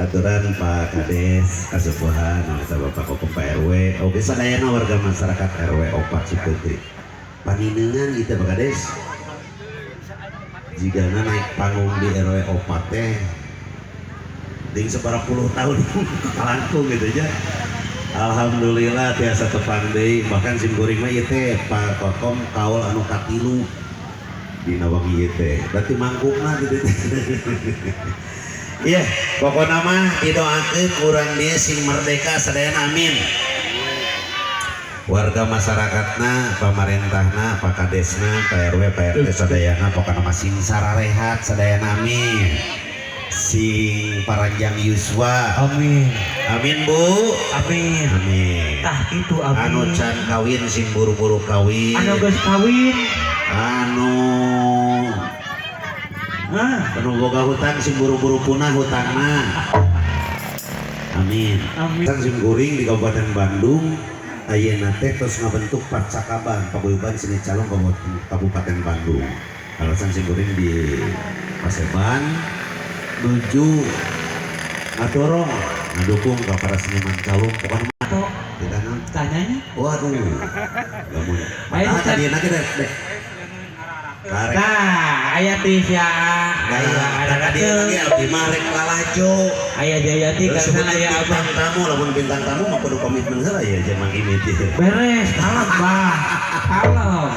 Aturan Pak Kades, Kasepuhan, atau Bapak Kokom, Pak RW, oke, sadayana warga masyarakat RW 4 Cipete. Paninengan gitu, Pak Kades. Jigana naik panggung di RW 4 teh ding sabaraha puluh tahun kalangkung gitu aja. Alhamdulillah tiasa tepang deui, bahkan sim kuring mah ieu teh, Pak Kokom, kaul anu katilu dina wengi ieu teh. Berarti mangkukna gitu. Iya, pokoknya mah didoakeun kurang dia sing merdeka sadayana, amin. Warga masyarakatna, pamarentahna, Pak Kadesna, Pak RW, Pak RT sadayana, pokokna mah sing sararehat sadayana, amin. Sing paranjang yuswa. Amin. Amin, Bu. Amin. Amin. Tah itu, amin. Anu can kawin sing buru-buru kawin. Anu geus kawin. Anu Ah, anu boga hutang sing buru-buru punah hutangna. Amin. Amin. Kan sim kuring di Kabupaten Bandung ayeuna teh terus ngabentuk Pacakaban, Paguyuban Seni Calung Kabupaten Bandung. Alasan sim kuring di Paseban nuju ngadorong, ngadukung ke para seniman calung, pokoknya mah Tok, kita naon? Tanyanya. Waduh, lamun Ayo, padahal Ustaz. Tadi kita dek karek. Nah, aya ti sia. Aya, Aya tadi lagi abdi mah rek lalajo. Aya Jayati Terus karena sebutnya aya bintang abang. Tamu, lamun bintang tamu mah kudu komitmen heula ya jeung Mang Imit ieu. Beres, kalem, Bah. Kalem.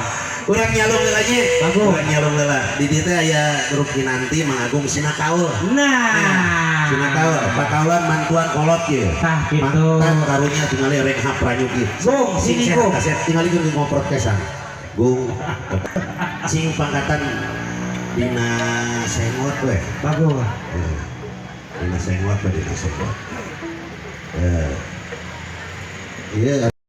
Urang nyalung heula nya. Bagus. Urang nyalung heula. Di dieu teh aya grup Kinanti, Mang Agung Sinakaul. Nah. Sinakaul, pakaulan mantuan kolot ye. Tah gitu. Mantan karunya tingali rek hapranyuk ieu. Gung, Sing sini, sehat Gung. Kasep tingali jeung ngoprot kesan. Gung. Sing pangkatan dina sengot we. Bagus. Eh, dina sengot we, dina sengot. Eh. Iya.